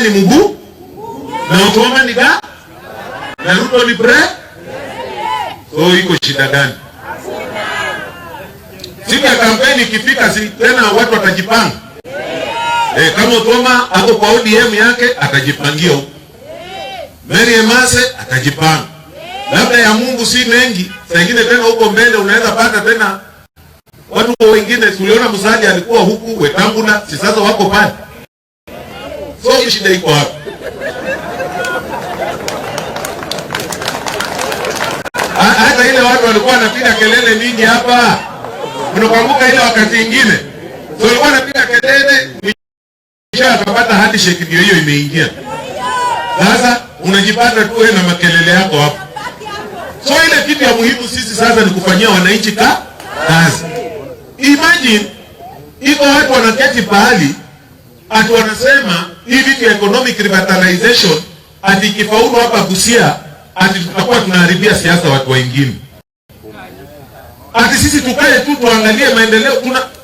ni mguu na Otuoma ni ga na Ruto ni pre. So iko shida gani? Siku ya kampeni ikifika, si tena watu watajipanga? Kama Otuoma ako kwa ODM yake, atajipangia huko. Mary Emase atajipanga. Labda ya Mungu si mengi, saa ingine tena huko mbele unaweza pata tena watu wengine. Tuliona Musalia alikuwa huku, Wetangula, si sasa wako pale. So shida iko wapi? Hata ile watu walikuwa wanapiga kelele mingi hapa, unakumbuka ile wakati ingine, so walikuwa wanapiga kelele, mwisho akapata handshake, ndio hiyo imeingia. Sasa unajipata tu wewe na makelele yako hapo. So ile kitu ya muhimu sisi sasa ni kufanyia wananchi kazi. Imagine iko watu wanaketi pahali ati wanasema hii vitu ya economic revitalization, ati ikifaulu hapa Busia, ati tutakuwa tunaharibia siasa watu wengine. Ati sisi tukae tu tuangalie maendeleo,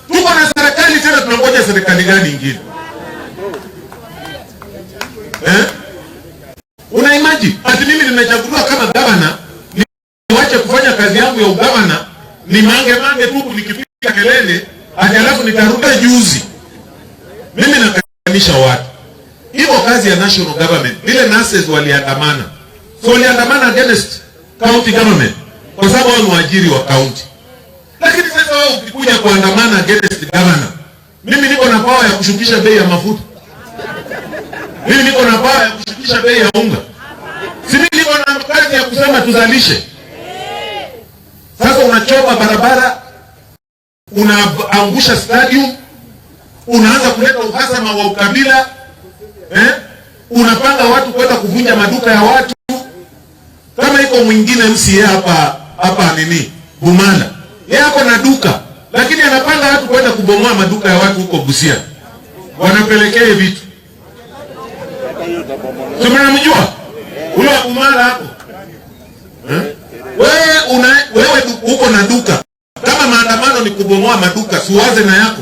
tuko na serikali tena, tunangoja serikali gani ingine? Eh? Una imagine ati mimi nimechaguliwa kama gavana, niwache kufanya kazi yangu ya ugavana, ni mange mange tu nikipiga kelele, ati alafu nitarudi juzi. Mimi nakanisha watu. Iko kazi ya national government. Vile nurses waliandamana. So waliandamana against county government kwa sababu wao ni waajiri wa county. Lakini sasa wewe ukikuja kuandamana against governor, mimi niko na power ya kushukisha bei ya mafuta. Mimi niko na power ya kushukisha bei ya unga. Si mimi niko na kazi ya kusema tuzalishe. Sasa unachoma barabara, unaangusha stadium, unaanza kuleta uhasama wa ukabila, eh? Unapanga watu kwenda kuvunja maduka ya watu. Kama iko mwingine MCA hapa hapa nini Bumala, yeye ako na duka lakini anapanga watu kwenda kubomoa maduka ya watu huko Busia, wanapelekea vitu. Si mnamjua huyo wa Bumala hapo, eh? Wewe uko na duka, kama maandamano ni kubomoa maduka, siwaze na yako.